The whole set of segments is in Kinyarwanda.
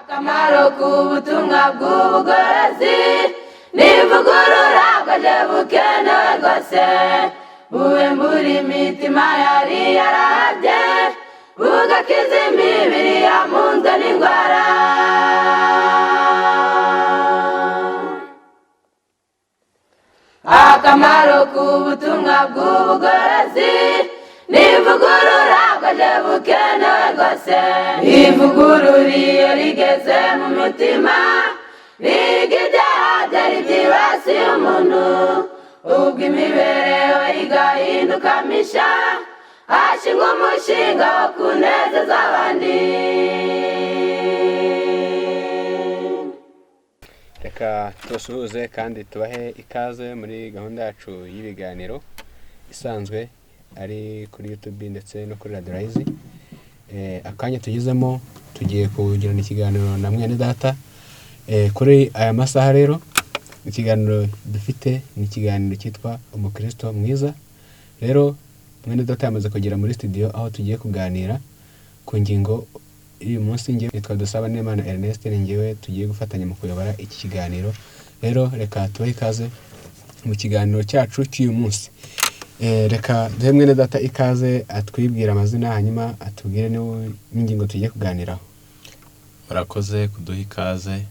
Akamaro k'ubutumwa bw'ubugorozi n'ivugurura bwaje bukenewe rwose, buhembura imitima yari yarahabye, bugakiza imibiri yamunzwe n'indwara. Akamaro k'ubutumwa bw'ubugorozi n'ivugurura bwaje bukenewe rwose, ivugurura iyo rigeze mu mutima riga ibyaha byari byibasiye umuntu, ubwo imibereho igahinduka misha, hashingwa umushinga wo kunezeza abandi. Reka tubasuhuze kandi tubahe ikaze muri gahunda yacu y'ibiganiro isanzwe ari kuri YouTube ndetse no kuri Radio Rise. Akanya tugezemo tugiye kugirana ikiganiro na mwene data. Kuri aya masaha rero ikiganiro dufite ni ikiganiro cyitwa Umukristo Mwiza. Rero mwene data yamaze kugera muri studio aho tugiye kuganira ku ngingo y'uyu munsi. Ngewe nitwa Dusabanimana Ernest, ni ngewe tugiye gufatanya mu kuyobora iki kiganiro. Rero reka tubahe ikaze mu kiganiro cyacu cy'uyu munsi. Reka duhe mwene data ikaze atwibwire amazina, hanyuma atubwire n'ingingo tugiye kuganiraho. Murakoze kuduha ikaze.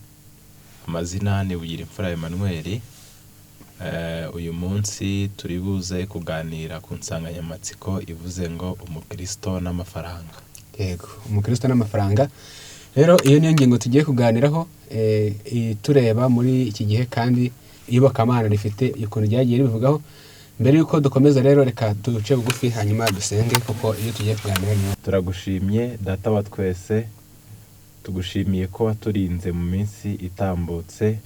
Amazina ni Bugirimfura Emmanuel. Uyu munsi turi buze kuganira ku nsanganyamatsiko ivuze ngo umukristo n'amafaranga. Yego, umukristo n'amafaranga. Rero iyo niyo ngingo tugiye kuganiraho, tureba muri iki gihe kandi iyobokamana rifite ukuntu ryagiye ribivugaho. Mbere y'uko dukomeza rero reka duce bugufi hanyuma dusenge, kuko iyo tugiye kuganira ni Turagushimye data wa twese, tugushimiye ko waturinze mu minsi itambutse,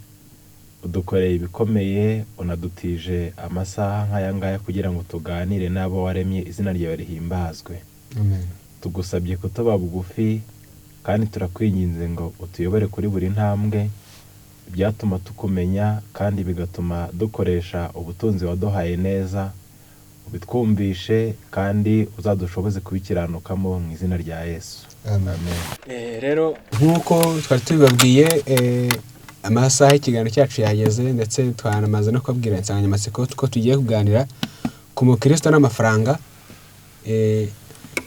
udukoreye ibikomeye, unadutije amasaha nk'aya ngaya kugira ngo tuganire n'abo waremye, izina ryawe rihimbazwe. Amen. Tugusabye kutuba bugufi kandi turakwinginze ngo utuyobore kuri buri ntambwe, ibyatuma tukumenya kandi bigatuma dukoresha ubutunzi waduhaye neza, ubitwumvishe kandi uzadushoboze kubikiranukamo mu izina rya Yesu. Amen. Rero nk'uko twari tubibabwiye, amasaha y'ikiganiro cyacu yageze, ndetse twanamaze no kubabwira insanganyamatsiko ko tugiye kuganira ku mukristo n'amafaranga.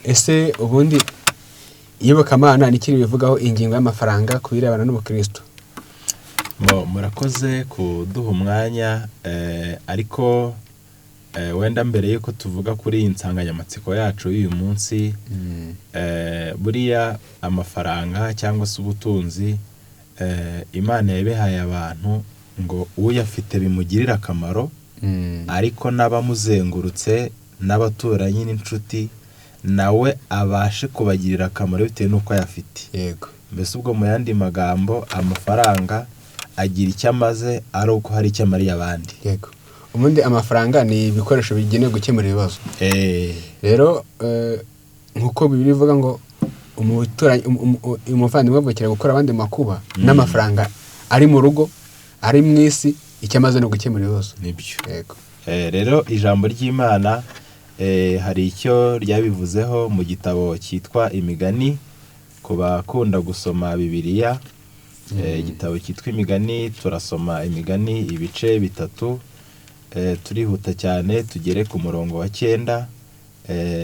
Ese ubundi iyobokamana ni iki ribivugaho ingingo y'amafaranga ku birebana n'ubukristo? Murakoze kuduha umwanya, ariko wenda mbere yuko tuvuga kuri iyi nsanganyamatsiko yacu y'uyu munsi, buriya amafaranga cyangwa se ubutunzi, Imana yabihaye abantu ngo uyafite bimugirire akamaro, ariko n'abamuzengurutse n'abaturanyi n'inshuti nawe abashe kubagirira akamaro bitewe n'uko ayafite. Yego. Mbese ubwo mu yandi magambo amafaranga agira icyo amaze ari uko hari icyo amariye abandi. Yego. Ubundi amafaranga ni ibikoresho bigenewe gukemura ibibazo. Rero nkuko Bibiliya ivuga ngo umuvandimwe avukira gukora abandi makuba, n'amafaranga ari mu rugo ari mu isi icyo amaze ni ugukemura ibibazo. Nibyo. Yego. Rero ijambo ry'Imana hari icyo ryabivuzeho mu gitabo cyitwa Imigani, ku bakunda gusoma Bibiliya. Igitabo cyitwa Imigani, turasoma Imigani ibice 3, turihuta cyane tugere ku murongo wa 9.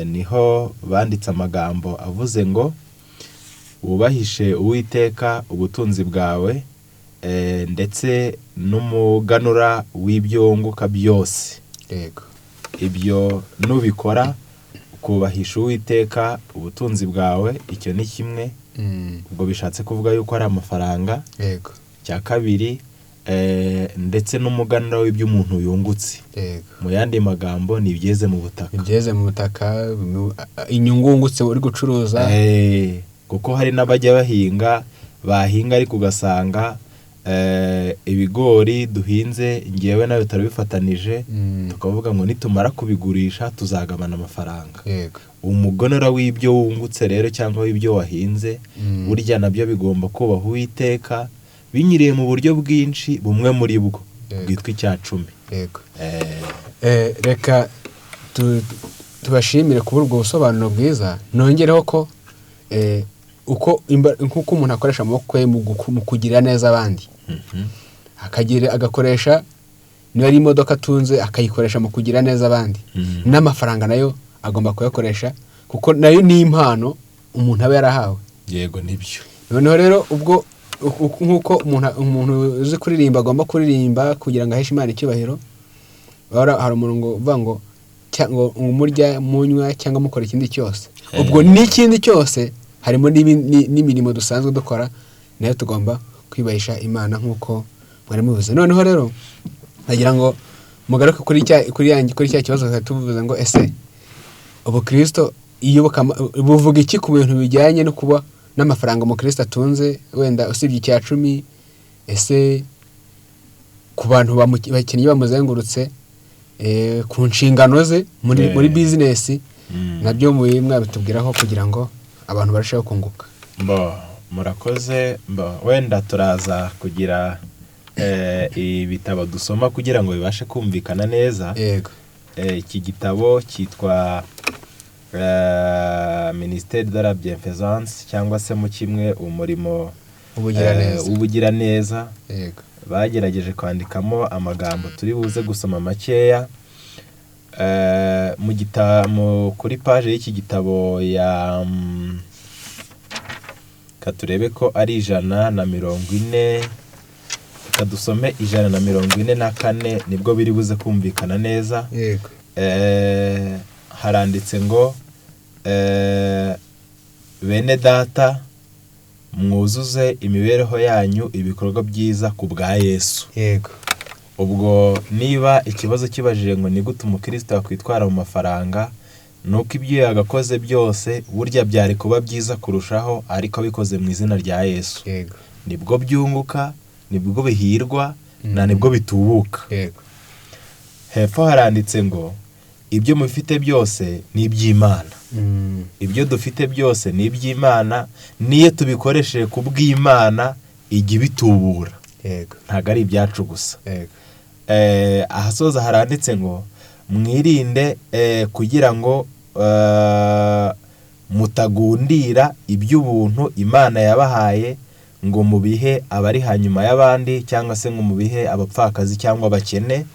Niho banditse amagambo avuze ngo wubahishe Uwiteka ubutunzi bwawe, ndetse n'umuganura w'ibyo wunguka byose. Yego. Ibyo nubikora ukubahisha Uwiteka ubutunzi bwawe, icyo ni kimwe. Ubwo bishatse kuvuga yuko ari amafaranga. Yego. Cya kabiri, ndetse n'umuganura w'ibyo umuntu yungutse. Yego. Mu yandi magambo ni ibyeze mu butaka. Ibyeze mu butaka, inyungu wungutse uri gucuruza. Kuko hari n'abajya bahinga, bahinga ariko ugasanga ibigori duhinze ngewe nawe turabifatanije, tukavuga ngo nitumara kubigurisha tuzagabana amafaranga. Yego. Umugonora w'ibyo wungutse rero cyangwa w'ibyo wahinze, burya nabyo bigomba kubaha Uwiteka binyuriye mu buryo bwinshi, bumwe muri bwo bwitwa icya 10. Yego. Reka tubashimire kubura ubwo busobanuro bwiza. Nongereho ko Uko nk'uko umuntu akoresha amaboko ye mu kugirira neza abandi, akagira agakoresha niba ari imodoka atunze akayikoresha mu kugira neza abandi, n'amafaranga nayo agomba kuyakoresha kuko nayo ni impano umuntu aba yarahawe. Yego, nibyo. Noneho rero ubwo nk'uko umuntu uzi kuririmba agomba kuririmba kugira ngo aheshe Imana icyubahiro, hari umurongo uvuga ngo murya munywa cyangwa mukora ikindi cyose, ubwo n'ikindi cyose harimo n'imirimo dusanzwe dukora nayo tugomba kwibahisha Imana nk'uko mwari mubivuze. Noneho rero nagira ngo mugaruke kuri cya kibazo tuvuze ngo ese ubukristo buvuga iki ku bintu bijyanye no kuba n'amafaranga umukristo atunze, wenda usibye icya 10, ese ku bantu bakinnyi bamuzengurutse, ku nshingano ze muri business, nabyo mwabitubwiraho kugira ngo abantu barusheho kunguka. Murakoze. Wenda turaza kugira ibitabo dusoma kugira ngo bibashe kumvikana neza. Yego. Iki gitabo cyitwa Ministère de la Bienfaisance, cyangwa se mu kimwe umurimo w'ubugiraneza. Yego. Bagerageje kwandikamo amagambo turi buze gusoma makeya. Mu kuri page y'iki gitabo ya katurebe ko ari 140, kadusome 144 nibwo biri buze kumvikana neza. Yego. Haranditse ngo bene data mwuzuze imibereho yanyu ibikorwa byiza ku bwa Yesu. Yego. Ubwo niba ikibazo kibajije ngo ni gute umukristo yakwitwara mu mafaranga, nuko ibyo yagakoze byose burya byari kuba byiza kurushaho ariko bikoze mu izina rya Yesu. Yego. Nibwo byunguka, nibwo bihirwa, na nibwo bitubuka. Yego. Hepfo haranditse ngo ibyo mufite byose ni iby'Imana. Ibyo dufite byose ni iby'Imana, niyo tubikoresheje ku bw'Imana ijya ibitubura. Yego. Ntago ari ibyacu gusa. Yego. Ahasoza haranditse ngo mwirinde kugira ngo mutagundira iby'ubuntu Imana yabahaye ngo mubihe abari hanyuma y'abandi, cyangwa se ngo mubihe abapfakazi cyangwa abakene.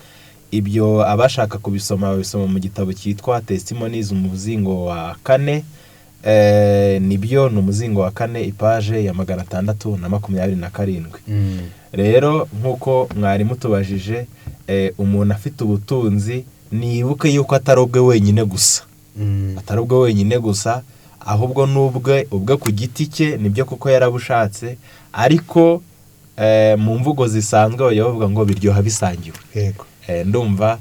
Ibyo abashaka kubisoma babisoma mu gitabo cyitwa Testimonies, umuzingo wa 4. Nibyo, ni umuzingo wa 4, ipaje ya 627. Rero nkuko mwari mutubajije, umuntu afite ubutunzi nibuke yuko atari ubwe wenyine gusa. Atari ubwe wenyine gusa, ahubwo n'ubwe ubwe ku giti cye, nibyo kuko yarabushatse, ariko mu mvugo zisanzwe bajya bavuga ngo biryoha bisangiwe. Yego. Ndumva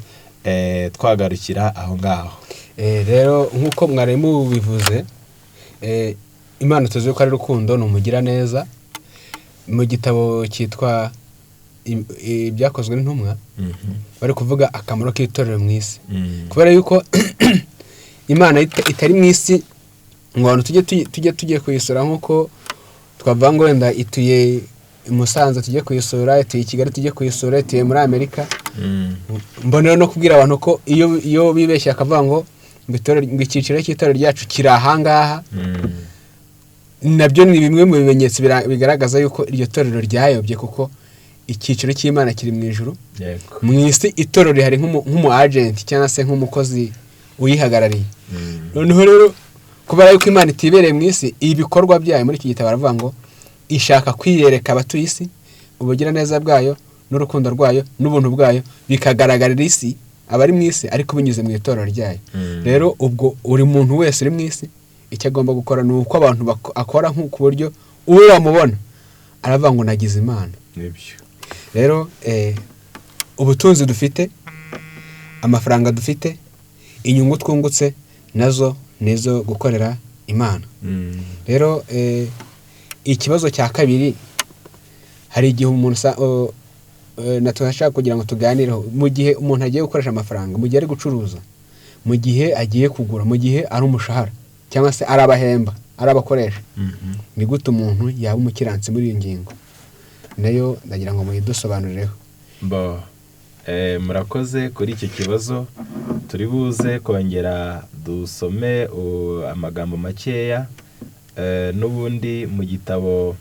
twagarukira aho ngaho. Rero nkuko mwari mubivuze, Imana tuzi ko ari rukundo, ni umugira neza. Mu gitabo cyitwa Ibyakozwe n'Intumwa bari kuvuga akamaro k'itorero mu isi. Kubera yuko Imana itari mu isi ngo abantu tujye kuyisura nkuko twavuga ngo wenda ituye i Musanze tujye kuyisura, ituye i Kigali tujye kuyisura, ituye muri Amerika. Mbonera no kubwira abantu ko iyo bibeshye akavuga ngo icyiciro cy'itorero ryacu kiri ahangaha, nabyo ni bimwe mu bimenyetso bigaragaza yuko iryo torero ryayobye, kuko icyiciro cy'Imana kiri mu ijuru. Mu isi itorero rihari nk'umu agent cyangwa se nk'umukozi uyihagarariye. Noneho rero kubera yuko Imana itibereye mu isi, ibikorwa byayo muri iki gitabo baravuga ngo ishaka kwiyereka abatuye isi ubugiraneza bwayo n'urukundo rwayo n'ubuntu bwayo bikagaragarira isi, abari mu isi, ariko binyuze mu itorero ryayo. Rero ubwo uri muntu wese uri mu isi icyo agomba gukora ni uko abantu akora nk'uko buryo uwo bamubona aravuga ngo nagize Imana. Nibyo. Rero ubutunzi dufite, amafaranga dufite, inyungu twungutse nazo nizo gukorera Imana. Rero ikibazo cya kabiri, hari igihe umuntu natashaka kugira ngo tuganireho, mu gihe umuntu agiye gukoresha amafaranga, mu gihe ari gucuruza, mu gihe agiye kugura, mu gihe ari umushahara cyangwa se ari abahemba, ari abakoresha, ni gute umuntu yaba umukiransi muri iyo ngingo? Nayo ndagira ngo muyidusobanurireho. Murakoze kuri icyo kibazo. Turi buze kongera dusome amagambo makeya. N'ubundi mu gitabo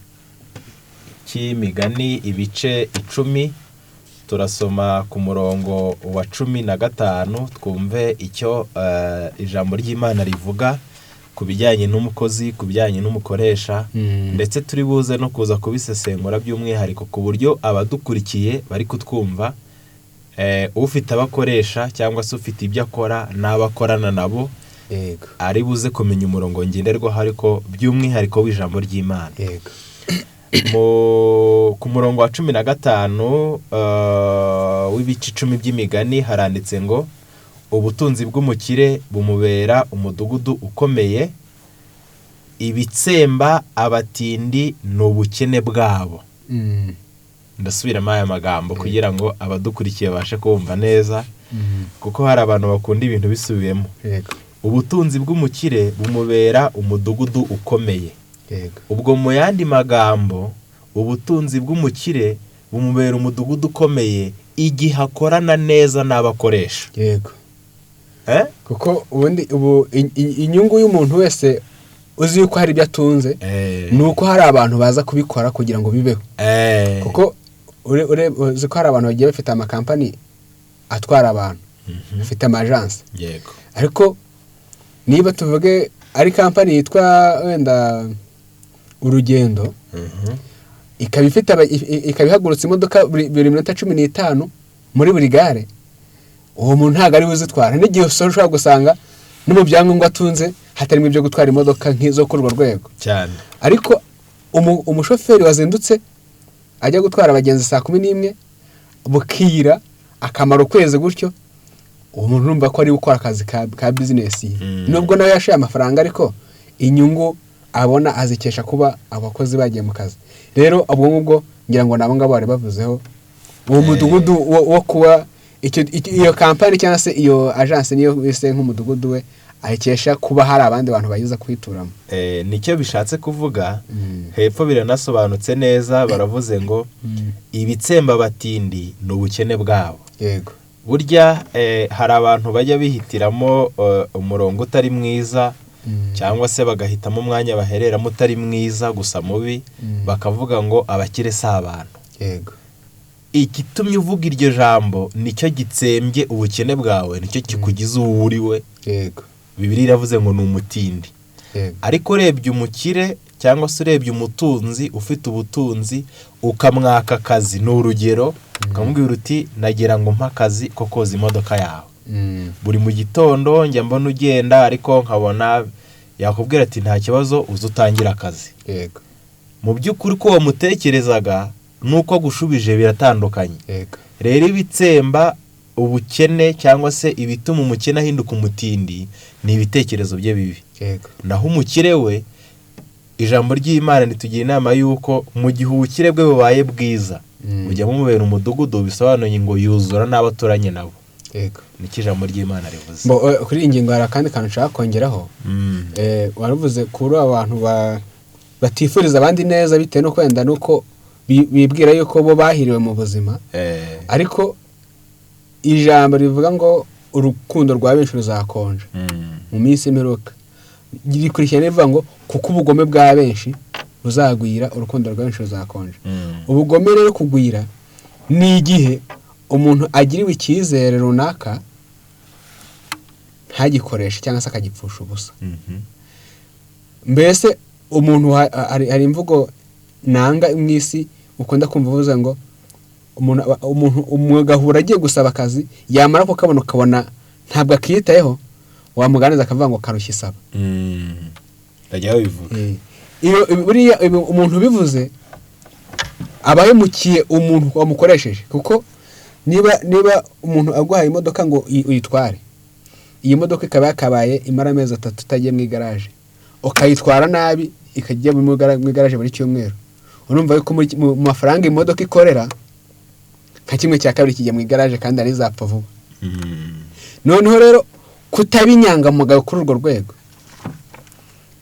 cy'imigani ibice 10, turasoma ku murongo wa 15, twumve icyo ijambo ry'Imana rivuga ku bijyanye n'umukozi, ku bijyanye n'umukoresha, ndetse turi buze no kuza kubisesengura by'umwihariko ku buryo abadukurikiye bari kutwumva, ufite abakoresha cyangwa se ufite ibyo akora n'abo akorana nabo, ari buze kumenya umurongo ngenderwaho, ariko by'umwihariko w'ijambo ry'Imana. Ku murongo wa 15 w'ibice 10 by'imigani haranditse ngo ubutunzi bw'umukire bumubera umudugudu ukomeye, ibitsemba abatindi ni ubukene bwabo. Ndasubiramo aya magambo kugira ngo abadukurikiye babashe kumva neza, kuko hari abantu bakunda ibintu bisubiyemo. Ubutunzi bw'umukire bumubera umudugudu ukomeye. Ubwo mu yandi magambo, ubutunzi bw'umukire bumubera umudugudu ukomeye igihe akorana neza n'abakoresha. Kuko ubundi ubu inyungu y'umuntu wese uzi yuko hari ibyo atunze, ni uko hari abantu baza kubikora kugira ngo bibeho. Kuko uzi ko hari abantu bagiye bafite amakampani atwara abantu, afite amajansi. Ariko niba tuvuge ari kampani yitwa wenda Urugendo, ikaba ifite ikaba ihagurutse imodoka buri minota 15 muri buri gare, uwo muntu ntabwo ari we uzitwara. N'igihe ushobora gusanga no mu byangombwa atunze hatarimo ibyo gutwara imodoka nk'izo kuri urwo rwego cyane. Ariko umushoferi wazindutse ajya gutwara abagenzi saa 11 bukira akamara ukwezi gutyo, uwo muntu urumva ko ari gukora akazi ka bizinesi ye. Nubwo nawe yashoye amafaranga, ariko inyungu abona azikesha kuba abakozi bagiye mu kazi. Rero ubwo ngubwo ngira ngo nabo ngabo bari bavuzeho uwo mudugudu wo kuba iyo kampani cyangwa se iyo agence niyo bise nk'umudugudu we ayikesha kuba hari abandi bantu bayiza kwituramo. Nicyo bishatse kuvuga. Hepfo biranasobanutse neza, baravuze ngo ibitsemba batindi ni ubukene bwabo. Burya hari abantu bajya bihitiramo umurongo utari mwiza, cyangwa se bagahitamo umwanya bahereramo utari mwiza gusa mubi, bakavuga ngo abakire si abantu. Igitumye uvuga iryo jambo nicyo gitsembye ubukene bwawe, nicyo kikugize uwo uri we. Bibiliya iravuze ngo ni umutindi. Ariko urebye umukire cyangwa se urebye umutunzi ufite ubutunzi ukamwaka akazi, ni urugero, ukamubwira uti nagira ngo mpa akazi ko koza imodoka yawe. Buri mu gitondo njya mbona ugenda, ariko nkabona yakubwira ati nta kibazo uze utangire akazi. Mu by'ukuri ko wamutekerezaga nuko agushubije biratandukanye. Rero ibitsemba ubukene cyangwa se ibituma umukene ahinduka umutindi ni ibitekerezo bye bibi. Naho umukire we, ijambo ry'Imana ritugira inama y'uko mu gihe ubukire bwe bubaye bwiza, bujya bumubera umudugudu, bisobanuye ngo yuzura n'abaturanye nabo. Niki ijambo ry'Imana rivuze. Kuri iyi ngingo hari akandi kantu nshaka kongeraho. Waravuze kuri abantu batifuriza abandi neza bitewe no kwenda nuko bibwira yuko bo bahiriwe mu buzima. Ariko ijambo rivuga ngo urukundo rwa benshi ruzakonja mu minsi y'imperuka, rikurikirana rivuga ngo kuko ubugome bwa benshi buzagwira, urukundo rwa benshi ruzakonja. Ubugome rero kugwira ni igihe umuntu agiriwe icyizere runaka ntagikoreshe cyangwa se akagipfusha ubusa. Mbese umuntu hari imvugo nanga mu isi ukunda kumva uvuze ngo umuntu umugahura agiye gusaba akazi, yamara kukabona ukabona ntabwo akitayeho, wamuganiriza akavuga ngo karushya isaba. Bajya babivuga. Iyo buriya umuntu ubivuze aba yamukiye umuntu wamukoresheje, kuko niba umuntu aguhaye imodoka ngo uyitware, iyi modoka ikaba yakabaye imara amezi 3 utagiye mu igaraje, ukayitwara nabi ikajya mu igaraje buri cyumweru, urumva yuko mu mafaranga imodoka ikorera nka 1/2 kijya mu igaraje kandi ari zapfa vuba. Noneho rero kutaba inyangamugayo kuri urwo rwego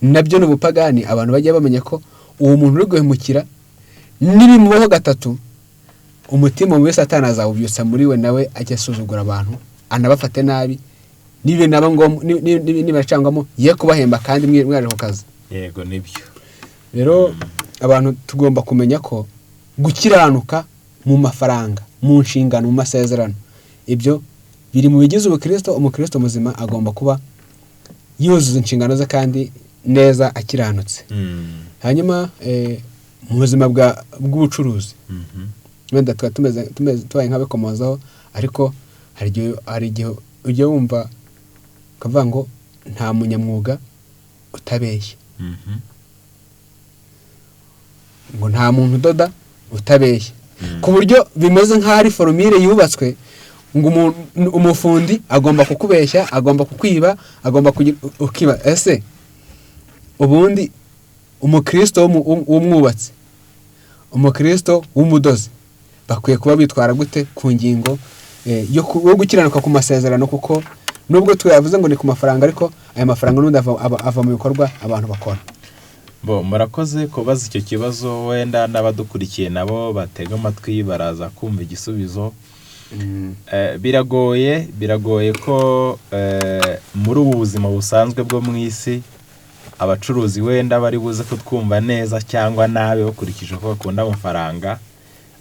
nabyo ni ubupagani. Abantu bajya bamenya ko uwo muntu uri guhemukira nibimubaho 3, umutima mubi Satani azawubyutsa muri we, nawe ajya asuzugura abantu anabafate nabi, nibe naba ngo nibacangwamo ye kubahemba kandi mwaje ku kazi. Yego, nibyo. Rero abantu tugomba kumenya ko gukiranuka mu mafaranga, mu nshingano, mu masezerano, ibyo biri mu bigize ubukristo. Umukristo muzima agomba kuba yuzuza inshingano ze kandi neza, akiranutse. Hanyuma mu buzima bw'ubucuruzi, wenda tuba tumeze tubaye nk'abikomozaho, ariko hari igihe ujya wumva ukavuga ngo nta munyamwuga utabeshya, ngo nta muntu udoda utabeshya, ku buryo bimeze nk'aho ari formule yubatswe ngo umufundi agomba kukubeshya, agomba kukwiba, agomba kugira ukiba. Ese ubundi umukristo w'umwubatsi, umukristo w'umudozi bakwiye kuba bitwara gute ku ngingo yo gukiranuka ku masezerano? Kuko nubwo tuyavuze ngo ni ku mafaranga, ariko aya mafaranga n'ubundi ava mu bikorwa abantu bakora. Bo, murakoze kubaza icyo kibazo. Wenda n'abadukurikiye nabo batega amatwi baraza kumva igisubizo. Biragoye ko muri ubu buzima busanzwe bwo mu isi abacuruzi wenda bari buze kutwumva neza cyangwa nabi bakurikije uko bakunda amafaranga,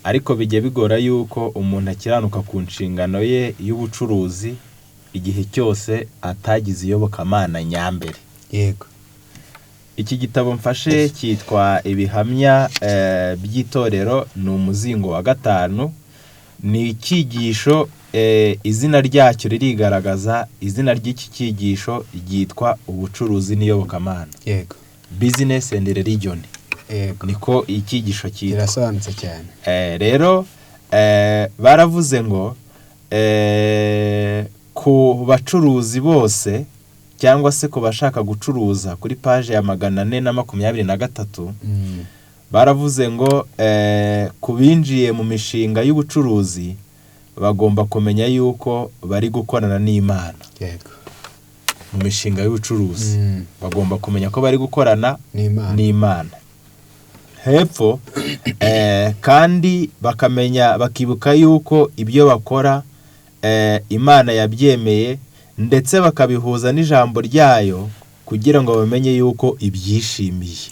ariko bijya bigora yuko umuntu akiranuka ku nshingano ye y'ubucuruzi igihe cyose atagize iyobokamana nyambere. Iki gitabo mfashe cyitwa Ibihamya by'Itorero, ni umuzingo wa gatanu, ni icyigisho, izina ryacyo ririgaragaza. Izina ry'iki cyigisho ryitwa Ubucuruzi n'Iyobokamana, Business and Religion. Niko icyigisho cyitwa. Kirasobanutse cyane. Rero baravuze ngo ku bacuruzi bose cyangwa se ku bashaka gucuruza, kuri paje ya 423, baravuze ngo ku binjiye mu mishinga y'ubucuruzi bagomba kumenya yuko bari gukorana n'Imana. Mu mishinga y'ubucuruzi bagomba kumenya ko bari gukorana n'Imana. N'Imana. Hepfo kandi bakamenya, bakibuka yuko ibyo bakora Imana yabyemeye, ndetse bakabihuza n'ijambo ryayo kugira ngo bamenye yuko ibyishimiye.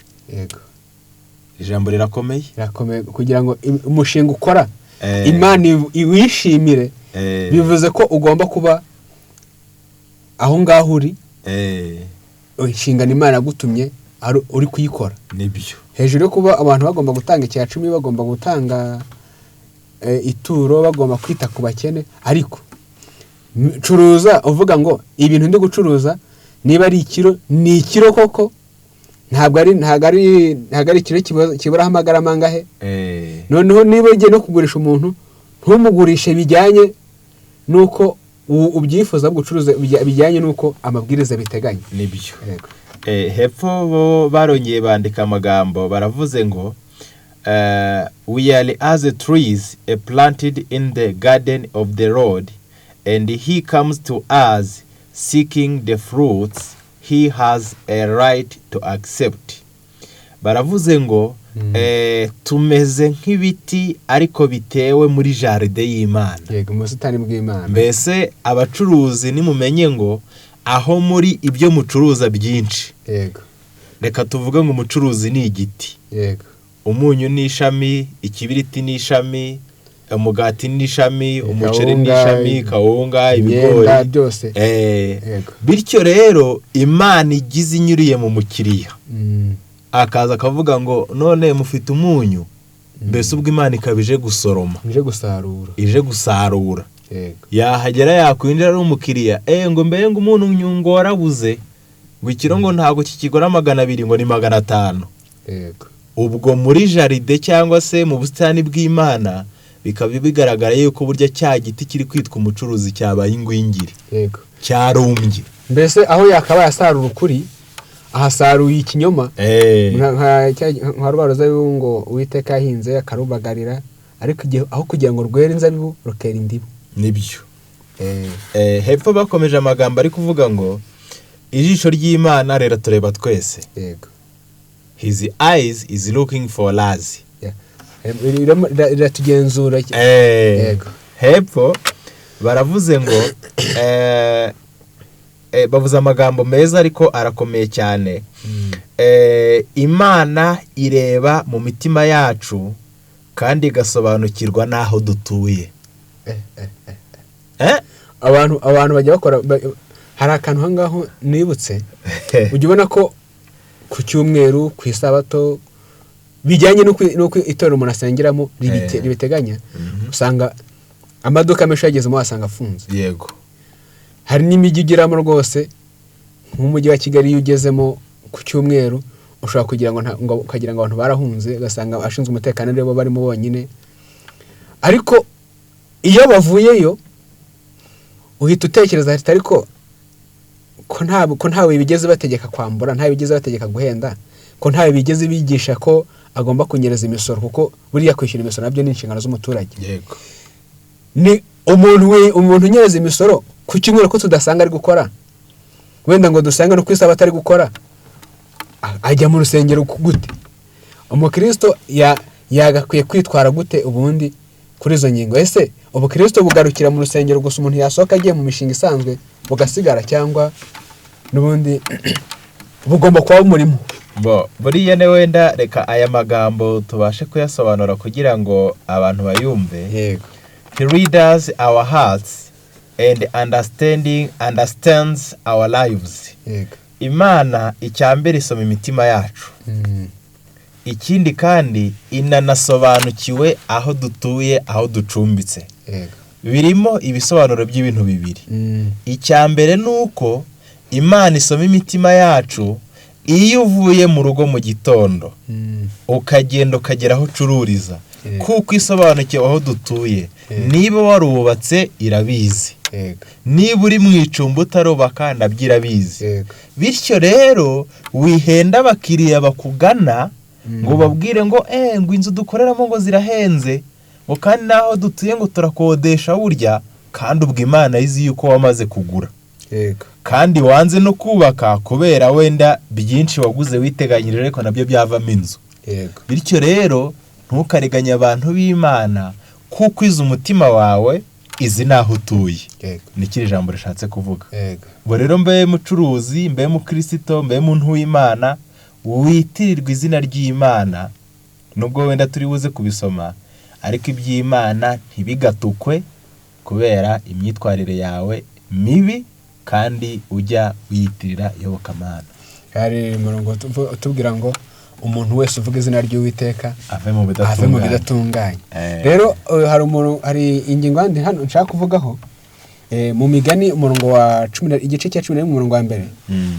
Ijambo rirakomeye. Birakomeye kugira ngo umushinga ukora Imana iwishimire. Bivuze ko ugomba kuba aho ngaho uri, inshingano Imana yagutumye uri kuyikora. Nibyo. Hejuru yo kuba abantu bagomba gutanga icya cumi, bagomba gutanga ituro, bagomba kwita ku bakene, ariko curuza uvuga ngo ibintu ndi gucuruza niba ari ikiro, ni ikiro koko, ntabwo ari ikiro kiburaho amagarama angahe. Noneho niba ugiye no kugurisha umuntu, ntumugurishe bijyanye n'uko ubyifuza, ahubwo ucuruze bijyanye n'uko amabwiriza biteganya. Nibyo. Yego. Hepfo bo barongeye bandika amagambo, baravuze ngo "We are as trees planted in the garden of the Lord, and he comes to us seeking the fruits he has a right to accept." Baravuze ngo tumeze nk'ibiti ariko bitewe muri jardin y'Imana. Yego, mu busitani bw'Imana. Mbese abacuruzi, nimumenye ngo aho muri ibyo mucuruza byinshi, reka tuvuge ngo umucuruzi ni igiti, umunyu ni ishami, ikibiriti ni ishami, umugati ni ishami, umuceri ni Kawunga, ishami, kawunga, imyenda, ibigori. Byose. Bityo rero Imana igize inyuriye mu mukiriya, akaza akavuga ngo none mufite umunyu? Mbese ubwo Imana ikaba ije gusoroma. Ije gusarura. Ije gusarura. Yahagera, yakwinjira ari umukiriya, ngo mbere ngo umunyu ngo warabuze, ngo ikiro ngo ntabwo kikigura 200, ngo ni 500. Ubwo muri jardin cyangwa se mu busitani bw'Imana bikaba bigaragara yuko burya cya giti kiri kwitwa umucuruzi cyabaye ingwingiri, cyarumbye. Mbese aho yakabaye asarura ukuri, ahasaruye ikinyoma. Nka rwa ruzabibu ngo Uwiteka yahinze akarubagarira, ariko igihe aho kugira ngo rwere inzabibu rukera indibu. Nibyo. Hepfo bakomeje amagambo ari kuvuga ngo ijisho ry'Imana riratureba twese. His eyes is looking for us. Yeah. Riratugenzura. Hepfo baravuze ngo Bavuze amagambo meza ariko arakomeye cyane. Imana ireba mu mitima yacu kandi igasobanukirwa n'aho dutuye. Abantu bajya bakora, hari akantu aho ngaho nibutse. Ujya ubona ko ku cyumweru, ku isabato, bijyanye n'uko itorero umuntu asengeramo ribiteganya, usanga amaduka menshi yagezemo wasanga afunze. Hari n'imijyi ugeramo rwose, nk'umujyi wa Kigali, iyo ugezemo ku cyumweru ushobora kugira ngo ukagira ngo abantu barahunze, ugasanga abashinzwe umutekano aribo barimo bonyine. Ariko iyo bavuyeyo uhita utekereza ati ariko ko ntawe bigeze bategeka kwambura, ntawe bigeze bategeka guhenda, ko ntawe bigeze bigisha ko agomba kunyereza imisoro, kuko buriya kwishyura imisoro nabyo ni inshingano z'umuturage. Ni umuntu unyereza imisoro ku cyumweru ko tudasanga ari gukora, wenda ngo dusange no ku isabato ari gukora, ajya mu rusengero gute? Umukristo yagakwiye kwitwara gute ubundi kuri izo ngingo? Ese ubukristo bugarukira mu rusengero gusa, umuntu yasohoka agiye mu mishinga isanzwe bugasigara, cyangwa n'ubundi bugomba kuba bumurimo? Bo buriya ne wenda reka aya magambo tubashe kuyasobanura kugira ngo abantu bayumve. He reads our hearts and understands our lives. Imana icyambere isoma imitima yacu. Ikindi kandi inanasobanukiwe aho dutuye, aho ducumbitse. Birimo ibisobanuro by'ibintu bibiri. Icya mbere ni uko Imana isoma imitima yacu. Iyo uvuye mu rugo mu gitondo, ukagenda ukagera aho ucururiza, kuko isobanukiwe aho dutuye, niba warubatse irabizi, niba uri mu icumbi utarubaka nabyo irabizi. Bityo rero wihenda abakiriya bakugana ngo babwire ngo ngo inzu dukoreramo ngo zirahenze, ngo kandi n'aho dutuye ngo turakodesha burya, kandi ubwo Imana izi yuko wamaze kugura kandi wanze no kubaka kubera wenda byinshi waguze witeganyirije, ariko nabyo byavamo inzu. Bityo rero ntukariganye abantu b'Imana, kuko izi umutima wawe, izi n'aho utuye. Ni kiri jambo rishatse kuvuga. Ubwo rero mbe mucuruzi, mbe mukirisito, mbe muntu w'Imana witirirwa izina ry'Imana, nubwo wenda turi buze kubisoma, ariko iby'Imana ntibigatukwe kubera imyitwarire yawe mibi kandi ujya wiyitirira iyobokamana. Hari umurongo utubwira ngo umuntu wese uvuga izina ry'Uwiteka ave mu ave mu bidatunganye. bidatunganye. Rero hari umuntu, hari ingingo yandi hano nshaka kuvugaho. Mu Migani umurongo wa cumi igice cya 11 umurongo wa 1,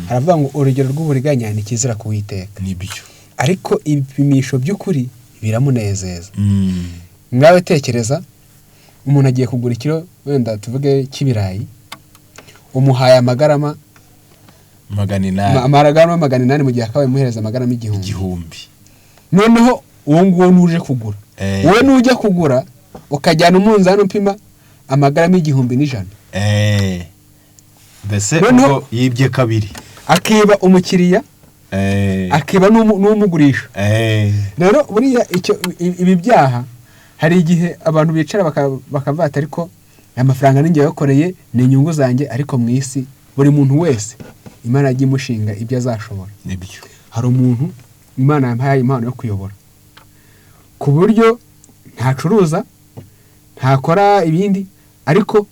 haravuga ngo urugero rw'uburiganya ni kizira ku Uwiteka, nibyo ariko ibipimisho by'ukuri biramunezeza. Nawe tekereza umuntu agiye kugura ikiro wenda tuvuge cy'ibirayi, umuhaye amagarama 800. Amagarama 800, mu gihe akabaye muhereza amagarama 1000. 1000. Noneho uwo nguwo nuje kugura, wowe nujya kugura ukajyana umunzani upima amagarama 1100. Mbese Noneho ubwo yibye kabiri. Akiba umukiriya, akiba n'umugurisha. Rero buriya icyo ibi byaha, hari igihe abantu bicara bakavuga ati ariko aya mafaranga ninjye yakoreye, ni inyungu zanjye. Ariko mu isi buri muntu wese Imana yagiye imushinga ibyo azashobora. Hari umuntu Imana yampaye impano yo kuyobora, ku buryo ntacuruza, ntakora ibindi, ariko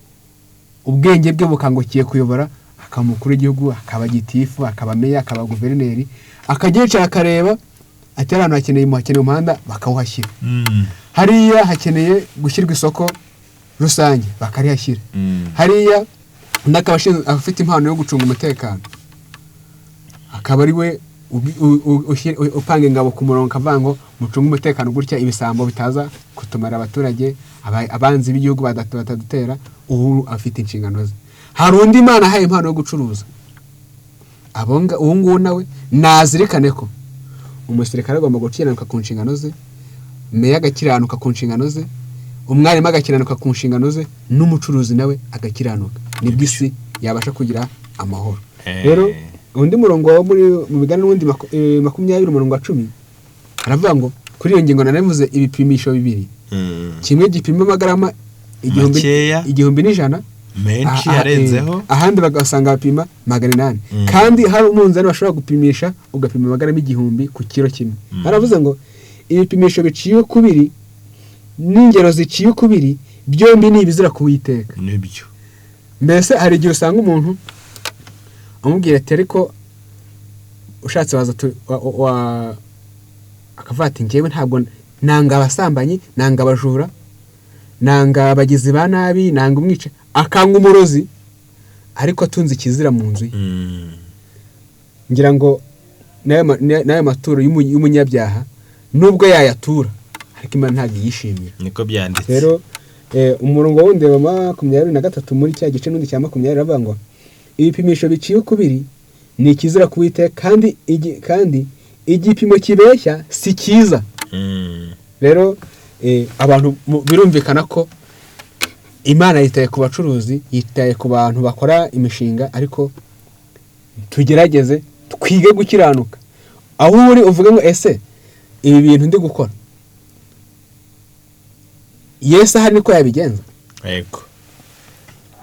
ubwenge bwe bukangukiye kuyobora, akaba umukuru w'igihugu, akaba gitifu, akaba meya, akaba guverineri, akajya yicara akareba ati hano hakeneye umuhanda, bakawuhashyira. Hariya hakeneye gushyirwa isoko rusange, bakarihashyira. Hariya undi akaba afite impano yo gucunga umutekano, akaba ari we upanga ingabo ku murongo, akavuga ngo mucunge umutekano gutya, ibisambo bitaza kutumara abaturage, abanzi b'igihugu batadutera. Ubu afite inshingano ze. Hari undi Imana ahaye impano yo gucuruza. Uwo nguwo nawe nazirikane ko umusirikare agomba gukiranuka ku nshingano ze, meya agakiranuka ku nshingano ze, umwarimu agakiranuka ku nshingano ze, n'umucuruzi nawe agakiranuka, nibwo isi yabasha kugira amahoro. Rero undi murongo wo muri mu Migani n'ubundi 20 umurongo wa 10 aravuga ngo kuri iyo ngingo nanavuze ibipimisho bibiri, kimwe gipima amagarama Makeya. 1100. Menshi yarenzeho. Ahandi bagasanga bapima 800. Kandi hari umunzani bashobora gupimisha ugapima amagarama 1000 ku kiro kimwe. Haravuze ngo ibipimisho biciye ukubiri n'ingero ziciye ukubiri byombi ni ibizira ku Uwiteka. Nibyo. Mbese hari igihe usanga umuntu amubwira ati ariko ushatse waza akavuga ati njyewe ntabwo nanga abasambanyi, nanga abajura, nanga abagizi ba nabi, nanga umwica, akanga umurozi, ariko atunze ikizira mu nzu ye. Ngira ngo n'ayo maturo y'umunyabyaha nubwo yayatura ariko Imana ntabwo iyishimira. Niko byanditse. Rero umurongo wundi wa 23 muri cya gice n'undi cya 20 aravuga ngo ibipimisho biciye ukubiri ni ikizira ku Uwiteka, kandi igipimo kibeshya si cyiza. Rero abantu birumvikana ko Imana yitaye ku bacuruzi, yitaye ku bantu bakora imishinga, ariko tugerageze twige gukiranuka. Aho uri uvuge ngo ese ibi bintu ndi gukora Yesu ahari niko yabigenza? Yego.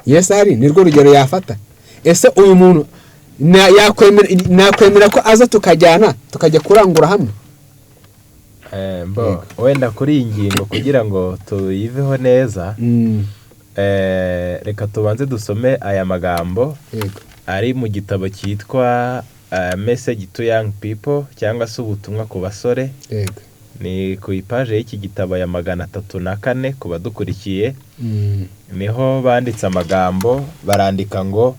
Yesu ahari nirwo rugero yafata. Ese uyu muntu nakwemera ko aza tukajyana tukajya kurangura hamwe? Wenda kuri iyi ngingo kugira ngo tuyiveho neza, reka tubanze dusome aya magambo ari mu gitabo cyitwa Message to Young People cyangwa se ubutumwa ku basore. Ni ku ipaje y'iki gitabo ya 304 ku badukurikiye. Niho banditse amagambo, barandika ngo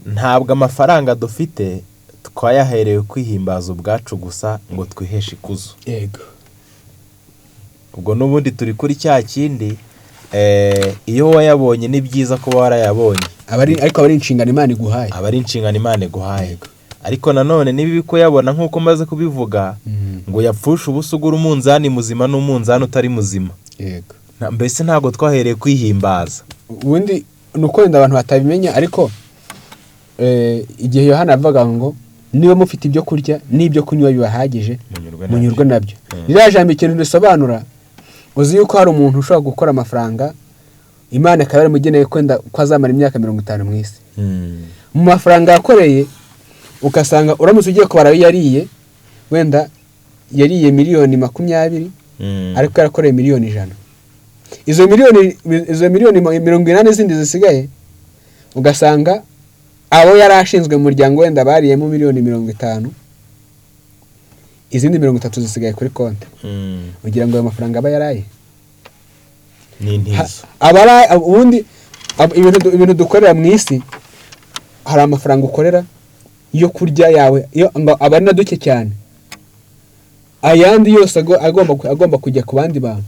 ntabwo amafaranga dufite twayaherewe kwihimbaza ubwacu gusa ngo twiheshe ikuzo. Yego. Ubwo n'ubundi turi kuri cya kindi, iyo wayabonye ni byiza kuba warayabonye, ariko aba ari inshingano Imana iguhaye. Aba ari inshingano Imana iguhaye. Ariko nanone niba ibi kuyabona nk'uko maze kubivuga, ngo yapfushe ubusa ugura umunzani muzima n'umunzani utari muzima. Yego. Mbese ntabwo twahereye kwihimbaza. Ubundi ni uko wenda abantu batabimenya, ariko igihe Yohana avuga ngo niba mufite ibyo kurya n'ibyo kunywa bibahagije munyurwe nabyo. Ririya jambo ikintu risobanura, uzi yuko hari umuntu ushobora gukora amafaranga Imana ikaba yaramugeneye kwenda ko azamara imyaka 50 mu isi. Mu mafaranga yakoreye ugasanga uramutse ugiye kubara ayo yariye, wenda yariye miliyoni 20, ariko yarakoreye miliyoni 100. Izo miliyoni 80 zindi zisigaye ugasanga abo yari ashinzwe mu muryango wenda bariyemo miliyoni 50, izindi 30 zisigaye kuri konti. Ugira ngo ayo mafaranga aba yaraye ni intizo. Ubundi ibintu dukorera mu isi, hari amafaranga ukorera yo kurya yawe aba ari na duke cyane, ayandi yose agomba kujya ku bandi bantu.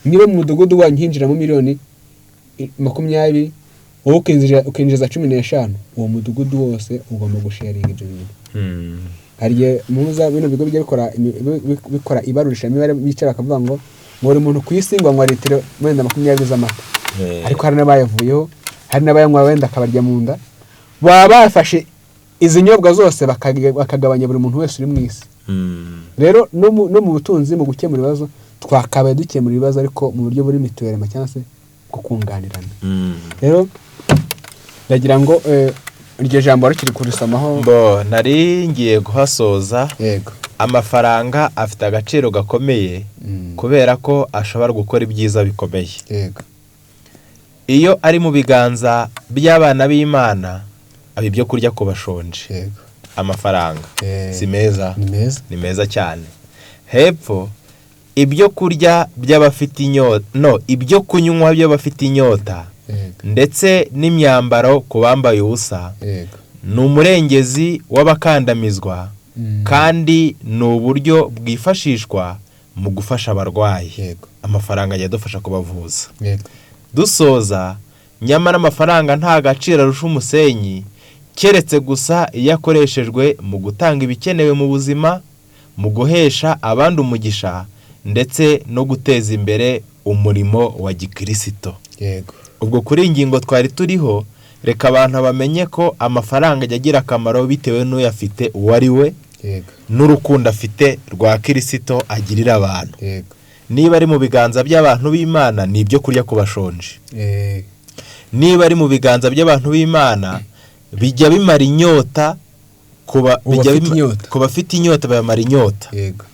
Niba mu mudugudu wanyu hinjiramo miliyoni 20, wowe ukinjiza 15, uwo mudugudu wose ugomba gusharinga ibyo bintu. Hari igihe muza bino bigo bijya bikora ibarurishamibare, bicara bakavuga ngo buri muntu ku isi ngo anywa litiro wenda 20 z'amata, ariko hari n'abayavuyeho, hari n'abayanywa wenda akabarya mu nda. Baba bafashe izi nyobwa zose bakagabanya buri muntu wese uri mu isi. Rero no mu butunzi, mu gukemura ibibazo, twakabaye dukemura ibibazo ariko mu buryo buri mituweli cyangwa se bwo kunganirana. Rero ndagira ngo iryo jambo rikiri kurisomaho. Bo nari ngiye guhasoza. Yego. Amafaranga afite agaciro gakomeye kubera ko ashobora gukora ibyiza bikomeye. Yego. Iyo ari mu biganza by'abana b'Imana aba ibyo kurya ku bashonje. Yego. Amafaranga si meza? Ni meza cyane. Hepfo ibyo kurya by'abafite inyota, no ibyo kunywa by'abafite inyota, ndetse n'imyambaro ku bambaye ubusa, ni umurengezi w'abakandamizwa, kandi ni uburyo bwifashishwa mu gufasha abarwayi. Amafaranga ajya adufasha kubavuza. Dusoza, nyamara amafaranga nta gaciro arusha umusenyi, keretse gusa iyo akoreshejwe mu gutanga ibikenewe mu buzima, mu guhesha abandi umugisha, ndetse no guteza imbere umurimo wa gikirisito. Yego. Ubwo kuri ingingo twari turiho, reka abantu bamenye ko amafaranga ajya agira akamaro bitewe n'uyafite uwo ari we, Yego. n'urukundo afite rwa Kirisito agirira abantu. Yego. Niba ari mu biganza by'abantu b'Imana ni ibyo kurya ku bashonje. Niba ari mu biganza by'abantu b'Imana bijya bimara inyota ku bafite inyota bayamara inyota.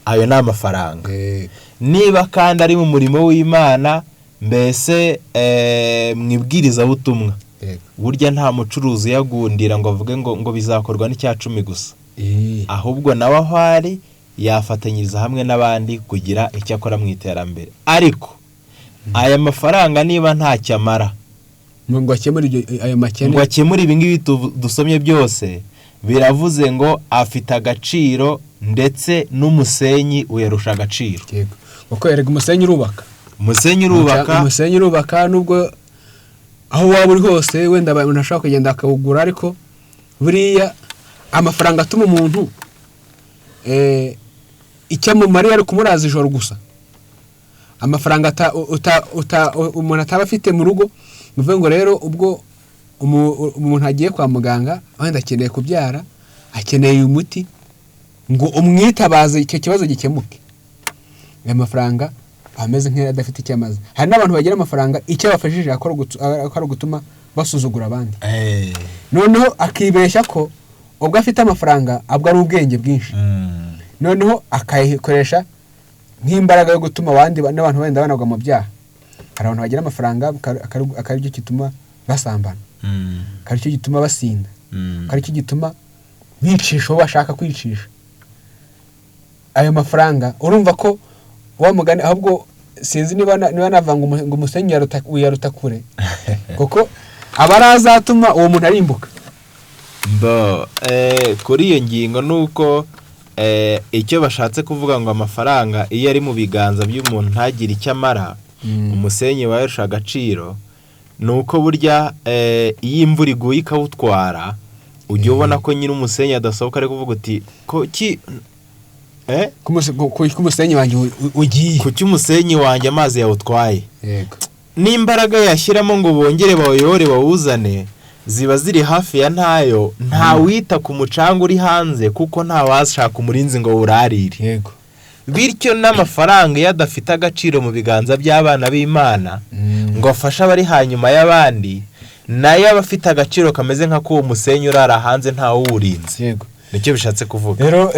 Ayo ni amafaranga. Niba kandi ari mu murimo w'Imana mbese mu ibwirizabutumwa, burya nta mucuruzi uyagundira ngo avuge ngo bizakorwa n'icya 10 gusa, ahubwo nawe aho ari yafatanyiriza hamwe n'abandi kugira icyo akora mu iterambere. Ariko aya mafaranga niba ntacyo amara ngo akemure ibi ngibi dusomye byose, biravuze ngo afite agaciro ndetse n'umusenyi uyarusha agaciro. Kuko erega umusenyi urubaka. Umusenyi urubaka nubwo aho waba uri hose wenda umuntu ashobora kugenda akawugura, ariko buriya amafaranga atuma umuntu icyo amumariye ari kumuraza ijoro gusa. Amafaranga umuntu ataba afite mu rugo, bivuze ngo rero ubwo umuntu agiye kwa muganga wenda akeneye kubyara, akeneye umuti ngo umwitabaze icyo kibazo gikemuke, aya mafaranga ameze nk'adafite icyo amaze. Hari n'abantu bagira amafaranga icyo abafashije akora gutuma basuzugura abandi, noneho akibeshya ko ubwo afite amafaranga abwo ari ubwenge bwinshi, noneho akayikoresha nk'imbaraga yo gutuma abandi n'abantu wenda banagwa mu byaha. Hari abantu bagira amafaranga akaba aricyo gituma basambana, akaba aricyo gituma basinda, akaba aricyo gituma bicisha uwo bashaka kwicisha. Ayo mafaranga urumva ko wa mugani, ahubwo sinzi niba navanga ngo umusenyi uyaruta kure, kuko aba arazatuma uwo muntu arimbuka. Kuri iyo ngingo nuko icyo bashatse kuvuga ngo amafaranga iyo ari mu biganza by'umuntu ntagire icyo amara, umusenyi wayarusha agaciro, nuko burya iyo imvura iguye ikawutwara ujya ubona ko nyiri umusenyi adasohoka ari kuvuga uti ku musenyi wanjye ugiye, kuki umusenyi wanjye amazi yawutwaye. N'imbaraga yashyiramo ngo bongere bawuyore bawuzane ziba ziri hafi ya ntayo, ntawita ku mucanga uri hanze kuko ntawashaka umurinzi ngo wurarire. Bityo n'amafaranga iyo adafite agaciro mu biganza by'abana b'Imana ngo afashe abari hanyuma y'abandi, nayo aba afite agaciro kameze nka k'uwo musenyi urara hanze ntawuwurinze. Nicyo bishatse kuvuga. Rero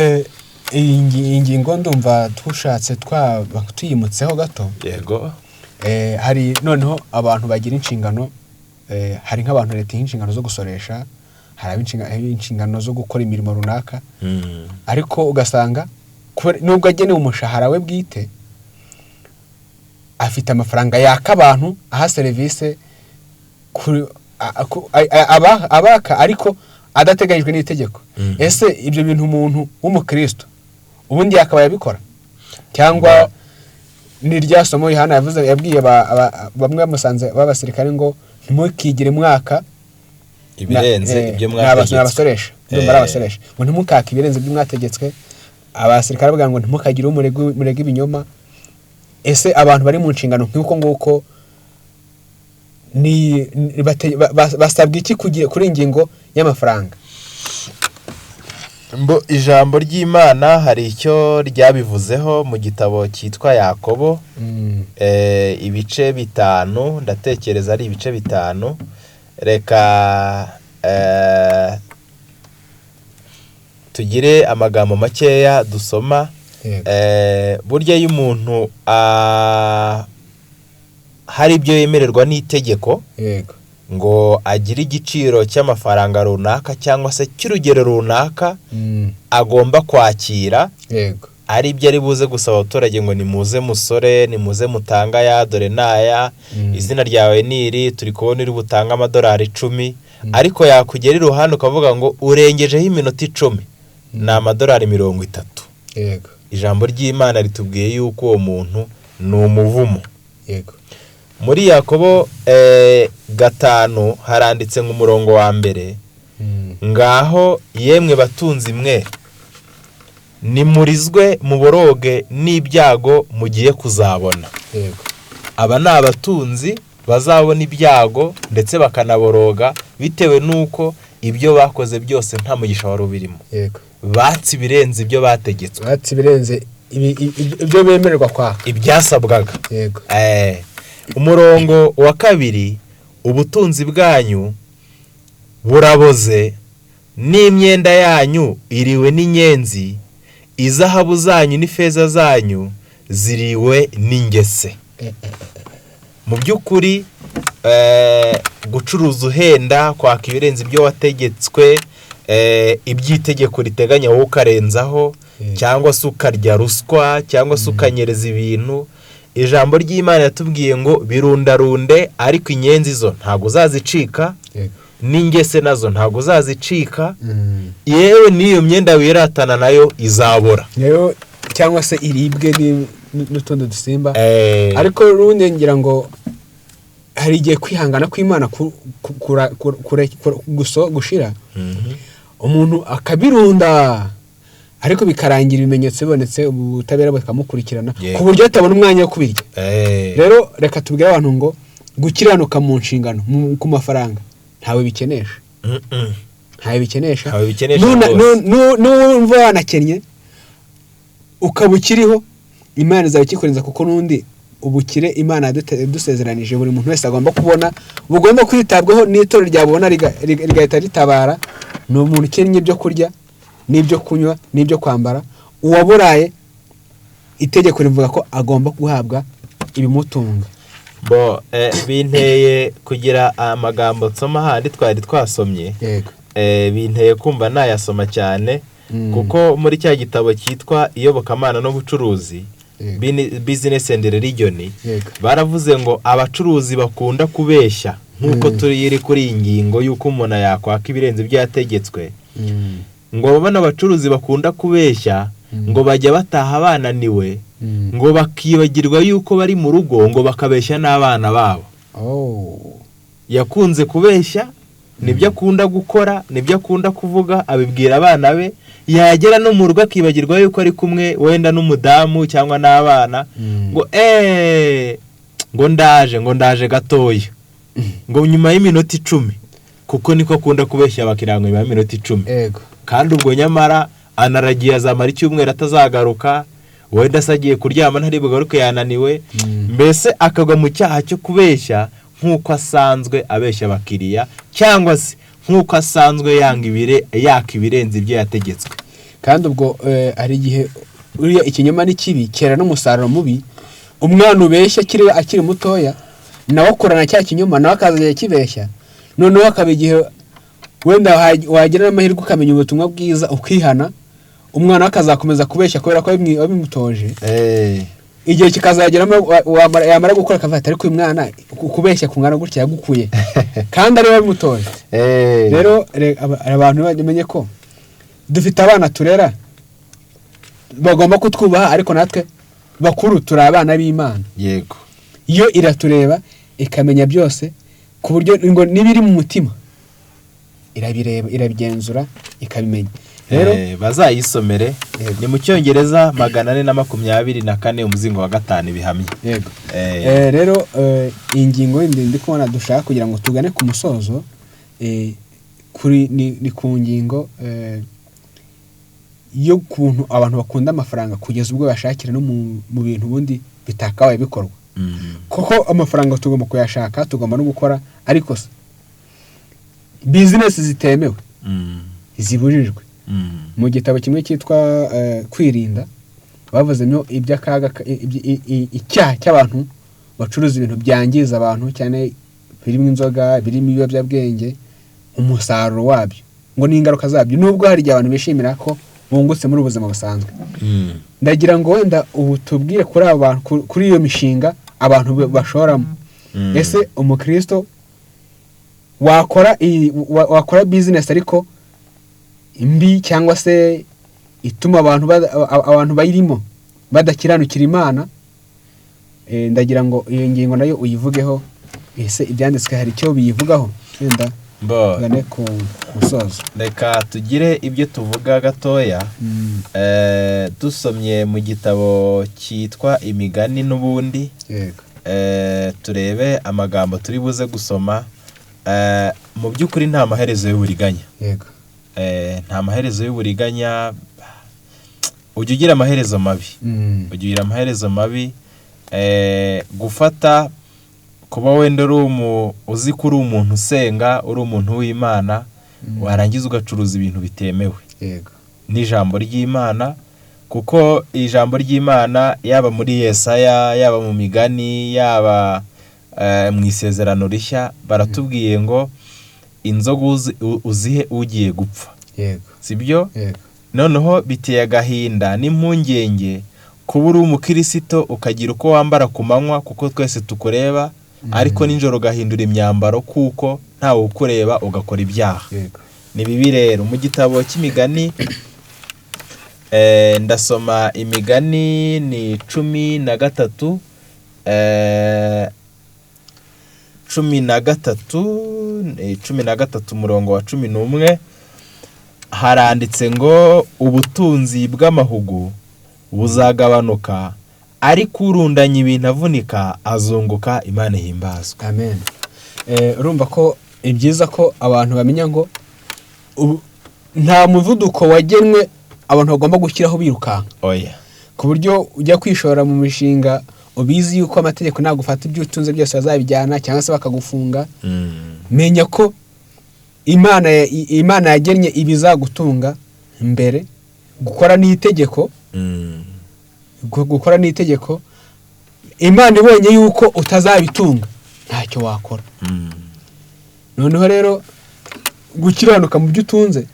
iyi ngingo ndumva tushatse tuyimutseho gato. Yego. Hari noneho abantu bagira inshingano, hari nk'abantu leta iha inshingano zo gusoresha, hari inshingano zo gukora imirimo runaka, ariko ugasanga nubwo agenewe umushahara we bwite afite amafaranga yaka abantu aha serivisi abaka ariko adateganyijwe n'itegeko. Ese ibyo bintu umuntu w'umukristo ubundi yakaba yabikora? Cyangwa ni rya somo Yohana yavuze, yabwiye bamwe bamusanze b'abasirikare ngo ntimukigire mwaka ibirenze ibyo mwategetswe. Abasoresha ndumva abasoresha ngo ntimukake ibirenze ibyo mwategetswe. Abasirikare bavuga ngo ntimukagire umurego ibinyoma. Ese abantu bari mu nshingano nk'uko nguko ni basabwa iki kuri ingingo y'amafaranga? Ijambo ry'Imana hari icyo ryabivuzeho mu gitabo cyitwa Yakobo, ibice 5, ndatekereza ari ibice 5. Reka tugire amagambo makeya dusoma. Burya iyo umuntu hari ibyo yemererwa n'itegeko ngo agire igiciro cy'amafaranga runaka cyangwa se cy'urugero runaka agomba kwakira, ari ibyo ari buze gusaba abaturage ngo nimuze musore, nimuze mutanga aya, dore naya, izina ryawe ni iri, turi kubona uri butanga $10, ariko yakugera iruhande ukavuga ngo urengejeho iminota 10 ni $30. Ijambo ry'Imana ritubwiye yuko uwo muntu ni umuvumo. Muri Yakobo 5 haranditse ngo umurongo wa 1, ngaho yemwe batunzi mwe nimurizwe muboroge n'ibyago mugiye kuzabona. Aba ni abatunzi bazabona ibyago ndetse bakanaboroga bitewe nuko ibyo bakoze byose nta mugisha wari ubirimo. Batse ibirenze ibyo bategetswe. Batse ibirenze Ibyo bemererwa kwaka. Ibyasabwaga. Yego. Umurongo wa 2, ubutunzi bwanyu buraboze n'imyenda yanyu iriwe n'inyenzi, izahabu zanyu n'ifeza zanyu ziriwe n'ingese. Mu by'ukuri gucuruza uhenda, kwaka ibirenze ibyo wategetswe, iby'itegeko riteganya wowe ukarenzaho, cyangwa se ukarya ruswa, cyangwa se ukanyereza ibintu. Ijambo ry'Imana yatubwiye ngo birundarunde, ariko inyenzi zo ntabwo uzazicika, n'ingese nazo ntabwo uzazicika, yewe n'iyo myenda wiratana nayo izabora, rero cyangwa se iribwe n'utundi dusimba. Ariko rundi ngira ngo hari igihe kwihangana kw'Imana gushira, umuntu akabirunda, ariko bikarangira ibimenyetso bibonetse, ubutabera bukamukurikirana ku buryo atabona umwanya wo kubirya. Rero reka tubwire abantu ngo gukiranuka mu nshingano, ku mafaranga ntawe bikenesha. Ntawe bikenesha. Ntawe bikenesha rwose. N'uwumva wanakennye ukaba ukiriho, Imana izaba ikikurinza, kuko n'undi ubukire Imana yadusezeranije buri muntu wese agomba kubona, bugomba kwitabwaho n'itorero ryabona rigahita ritabara. Ni umuntu ukennye ibyo kurya n'ibyo kunywa n'ibyo kwambara, uwaburaye itegeko rivuga ko agomba guhabwa ibimutunga. Bo binteye kugira amagambo nsoma handi twari twasomye. Yego. Binteye kumva nayasoma cyane, kuko muri cya gitabo cyitwa Iyobokamana n'Ubucuruzi, Business and Religion, baravuze ngo abacuruzi bakunda kubeshya, nk'uko turi kuri iyi ngingo y'uko umuntu yakwaka ibirenze ibyo yategetswe, ngo bano abacuruzi bakunda kubeshya, ngo bajya bataha bananiwe, ngo bakibagirwa yuko bari mu rugo, ngo bakabeshya n'abana babo. Yakunze kubeshya, nibyo akunda gukora, nibyo akunda kuvuga, abibwira abana be, yagera no mu rugo akibagirwa yuko ari kumwe wenda n'umudamu cyangwa n'abana, ngo ngo ndaje, ngo ndaje gatoya, ngo nyuma y'iminota 10, kuko niko akunda kubeshya abakiriya ngo nyuma y'iminota 10. Yego. Kandi ubwo nyamara anaragiye azamara icyumweru atazagaruka, wenda se agiye kuryama ntari bugaruke yananiwe, mbese akagwa mu cyaha cyo kubeshya nk'uko asanzwe abeshya abakiriya, cyangwa se nk'uko asanzwe yanga yaka ibirenze ibyo yategetswe. Kandi ubwo hari igihe uriya ikinyoma ni kibi cyera n'umusaruro mubi. Umwana ubeshya akiri mutoya nawe akorana cya kinyoma, nawe akazajya kibeshya, noneho akaba igihe wenda wagira n'amahirwe ukamenya ubutumwa bwiza ukihana, umwana akazakomeza kubeshya kubera ko wabimutoje. Igihe kikazageramo yamara gukora akavuga ati ariko uyu mwana kubeshya kungana gutya yagukuye, kandi ari we wabimutoje. Rero abantu bamenye ko dufite abana turera bagomba kutwubaha, ariko natwe bakuru turi abana b'Imana. Yego. Iyo iratureba ikamenya byose, ku buryo ngo n'ibiri mu mutima irabireba, irabigenzura, ikabimenya. Rero bazayisomere. Yego. Ni mu Cyongereza 424 umuzingo wa 5 ibihamya. Yego. Rero iyi ngingo yindi ndi kubona dushaka kugira ngo tugane ku musozo, kuri ni ku ngingo yo kuntu abantu bakunda amafaranga kugeza ubwo bashakira no mu bintu ubundi bitakabaye bikorwa. Kuko amafaranga tugomba kuyashaka, tugomba no gukora, ariko se business zitemewe, zibujijwe. Mu gitabo kimwe cyitwa Kwirinda bavuzemo iby'akaga icyaha cy'abantu bacuruza ibintu byangiza abantu, cyane birimo inzoga, birimo ibiyobyabwenge, umusaruro wabyo ngo n'ingaruka zabyo, nubwo hari igihe abantu bishimira ko bungutse muri ubuzima busanzwe. Ndagira ngo wenda ubu tubwire kuri abo bantu, kuri iyo mishinga abantu bashoramo. Ese umukristo wakora business ariko mbi, cyangwa se ituma abantu bayirimo badakiranukira Imana? Ndagira ngo iyo ngingo nayo uyivugeho. Ese ibyanditswe hari icyo biyivugaho? Wenda tugane ku musozo. Reka tugire ibyo tuvuga gatoya. Dusomye mu gitabo cyitwa Imigani n'ubundi. Yego. Turebe amagambo turi buze gusoma. Mu by'ukuri nta maherezo y'uburiganya. Yego. Nta maherezo y'uburiganya. Ujya ugira amaherezo mabi. Ujya ugira amaherezo mabi. Gufata kuba wenda uri uzi ko uri umuntu usenga, uri umuntu w'Imana, warangiza ugacuruza ibintu bitemewe n'ijambo ry'Imana, kuko ijambo ry'Imana yaba muri Yesaya, yaba mu migani, yaba mu isezerano rishya, baratubwiye ngo inzoga uzihe ugiye gupfa. Sibyo? Noneho biteye agahinda n'impungenge kuba uri umukirisito ukagira uko wambara ku manywa kuko twese tukureba, ariko nijoro ugahindura imyambaro kuko ntawe ukureba, ugakora ibyaha. Ni bibi rero. Mu gitabo cy'imigani, ndasoma imigani ni 13, 13 umurongo wa 11, haranditse ngo ubutunzi bw'amahugu buzagabanuka, ariko urundanya ibintu avunika azunguka. Imana ihimbazwe. Amen. Urumva ko ibyiza ko abantu bamenya ngo nta muvuduko wagenwe abantu bagomba gushyiraho birukanka. Oya. Ku buryo ujya kwishora mu mishinga ubizi yuko amategeko nagufata ibyo utunze byose bazabijyana cyangwa se bakagufunga. Menya ko Imana yagennye ibizagutunga mbere, gukora n'itegeko, gukora n'itegeko. Imana ibonye yuko utazabitunga ntacyo wakora. Noneho rero gukiranuka mu byo utunze,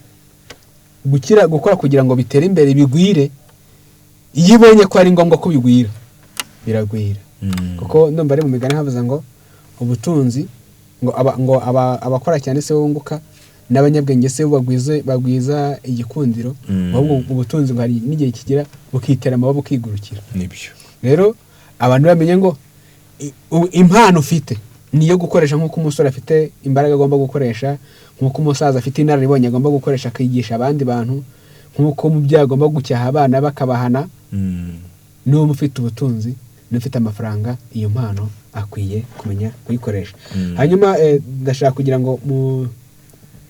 gukora kugira ngo bitere imbere bigwire, iyo ibonye ko ari ngombwa ko bigwira, biragwira. Kuko ndumva ari mu migani havuze ngo ubutunzi ngo abakora cyane se bunguka, n'abanyabwenge se bagwiza igikundiro, ahubwo ubutunzi ngo hari n'igihe kigira bukitera amababa bukigurukira. Nibyo. Rero abantu bamenye ngo impano ufite niyo gukoresha, nk'uko umusore afite imbaraga agomba gukoresha, nk'uko umusaza afite inararibonye agomba gukoresha akigisha abandi bantu, nk'uko umubyeyi agomba gucyaha abana bakabahana, n'uwo ufite ubutunzi n'ufite amafaranga, iyo mpano akwiye kumenya kuyikoresha. Hanyuma ndashaka kugira ngo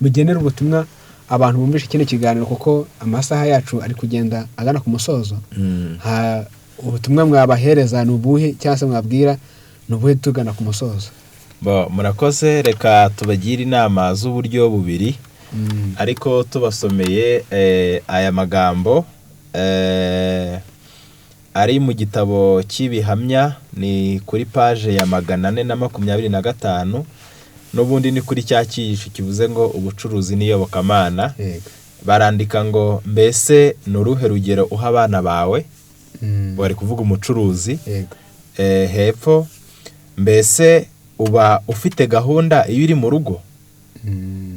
mugenere ubutumwa abantu bumvishe kino kiganiro, kuko amasaha yacu ari kugenda agana ku musozo. Ubutumwa mwabahereza ni ubuhe, cyangwa se mwabwira ni ubuhe tugana ku musozo? Murakoze. Reka tubagire inama z'uburyo bubiri, ariko tubasomeye aya magambo ari mu gitabo cy'ibihamya, ni kuri paje ya 425, n'ubundi ni kuri cya cyigisho kivuze ngo ubucuruzi n'iyobokamana. Barandika ngo mbese ni uruhe rugero uha abana bawe? Bari kuvuga umucuruzi. Hepfo, mbese uba ufite gahunda iyo uri mu rugo?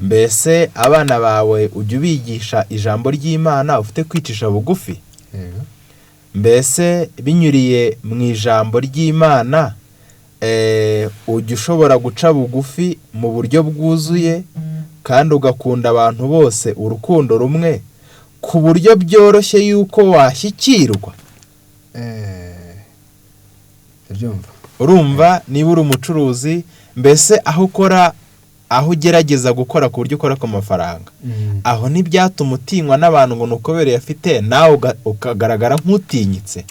Mbese abana bawe ujya ubigisha ijambo ry'Imana ufite kwicisha bugufi? Mbese binyuriye mu ijambo ry'Imana ujya ushobora guca bugufi mu buryo bwuzuye kandi ugakunda abantu bose urukundo rumwe ku buryo byoroshye yuko washyikirwa? Urumva niba uri umucuruzi, mbese aho ukora, aho ugerageza gukora ku buryo ukora ku mafaranga, aho ntibyatuma utinywa n'abantu ngo nukobereye afite, nawe ukagaragara nk'utinyitse.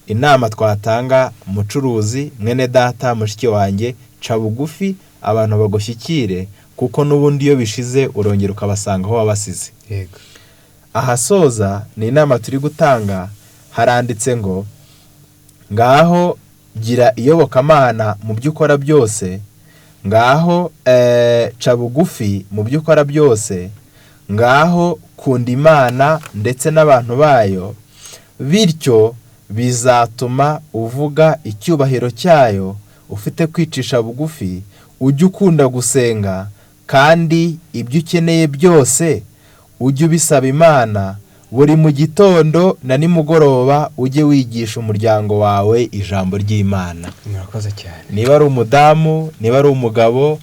Inama twatanga umucuruzi, mwene data, mushiki wanjye, ca bugufi abantu bagushyikire, kuko n'ubundi iyo bishize urongera ukabasanga aho wabasize. Ahasoza ni inama turi gutanga, haranditse ngo ngaho gira iyobokamana mu byo ukora byose, ngaho ca bugufi mu byo ukora byose, ngaho kunda Imana ndetse n'abantu bayo, bityo bizatuma uvuga icyubahiro cyayo ufite kwicisha bugufi, ujye ukunda gusenga, kandi ibyo ukeneye byose ujye ubisaba Imana buri mu gitondo na nimugoroba, ujye wigisha umuryango wawe ijambo ry'Imana. Murakoze cyane. Niba ari umudamu, niba ari umugabo,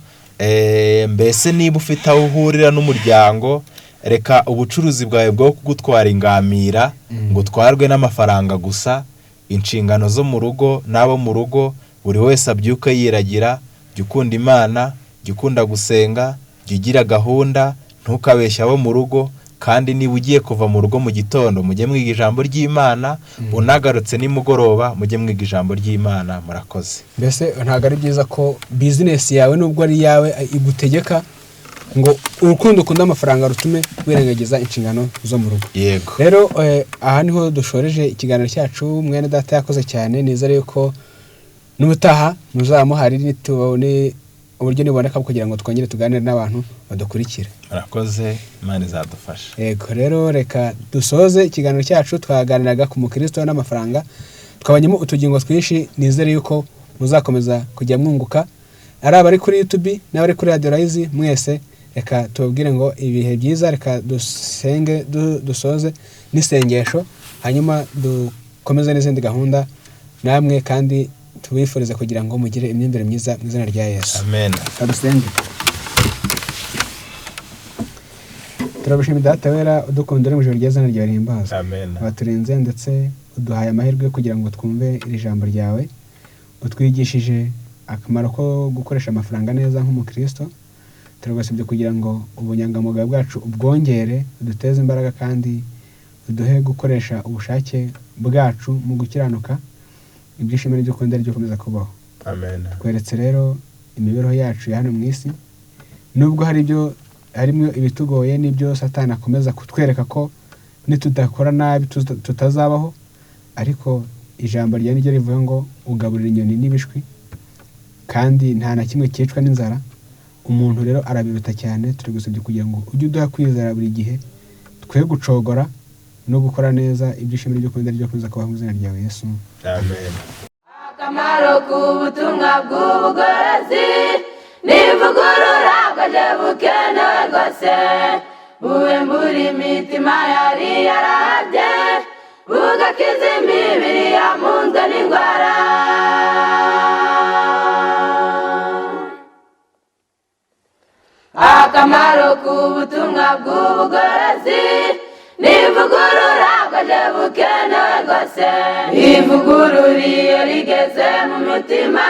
mbese niba ufite aho uhurira n'umuryango, reka ubucuruzi bwawe bwo kugutwara ingamira ngo utwarwe n'amafaranga gusa. Inshingano zo mu rugo n'abo mu rugo, buri wese abyuke yiragira, jya ukunda Imana, jya ukunda gusenga, jya ugira gahunda, ntukabeshye abo mu rugo, Kandi niba ugiye kuva mu rugo mu gitondo, mujye mwiga ijambo ry'Imana, unagarutse nimugoroba mujye mwiga ijambo ry'Imana. Murakoze. Mbese ntabwo ari byiza ko bizinesi yawe, nubwo ari iyawe, igutegeka ngo urukundo ukunda amafaranga rutume wirengagiza inshingano zo mu rugo. Yego. Rero aha niho dushoreje ikiganiro cyacu. Mwene data yakoze cyane, nizere yuko n'ubutaha muzaba muhari nitubone uburyo niboneka kugira ngo twongere tuganire n'abantu badukurikira. Murakoze, Imana izadufasha. Yego, rero reka dusoze ikiganiro cyacu. Twaganiraga ku mukristo n'amafaranga, twabonyemo utugingo twinshi. Nizere yuko muzakomeza kujya mwunguka, ari abari kuri YouTube n'abari kuri Radio Rise mwese. Reka tubabwire ngo ibihe byiza. Reka dusenge, dusoze n'isengesho, hanyuma dukomeze n'izindi gahunda namwe, kandi tubifurize kugira ngo mugire imyumvire myiza mu izina rya Yesu. Amen. Reka dusenge. Turagushimira Data wera udukunda uri mu ijuru ryiza, izina ryawe rihimbazwe. Amen. Waturinze ndetse uduhaye amahirwe yo kugira ngo twumve iri jambo ryawe. Utwigishije akamaro ko gukoresha amafaranga neza nk'umukristo. Turagusabye kugira ngo ubunyangamugayo bwacu ubwongere, uduteze imbaraga kandi uduhe gukoresha ubushake bwacu mu gukiranuka, ibyishimo n'ibyo ukunda ari byo ukomeza kubaho. Amen. Tweretse rero imibereho yacu ya hano mu isi, nubwo hari ibyo harimo ibitugoye n'ibyo Satani akomeza kutwereka ko nitudakora nabi tutazabaho, ariko ijambo rya niryo rivuga ngo ugaburira inyoni n'ibishwi kandi nta na kimwe cyicwa n'inzara. Umuntu rero arabiruta cyane. Turagusabye kugira ngo ujye uduha kwizera buri gihe, twe gucogora no gukora neza, ibyishimo n'ibyo ukunda ari byo kuza kubaho mu izina ryawe Yesu. Amen. Akamaro k'ubutumwa bw'ubugorozi n'ivugurura bwaje bukenewe rwose, bube muri mitima yari yarahabye, bugakiza imibiri yamunzwe n'indwara. Akamaro k'ubutumwa bw'ubugorozi n'ivugurura bwaje bukenewe rwose, ivugurura iyo rigeze mu mutima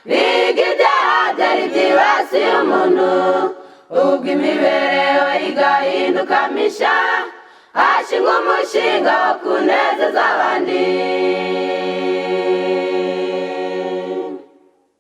riga ibyaha byari byibasiye umuntu, ubwo imibereho igahinduka misha, hashingwa umushinga wo kunezeza abantu.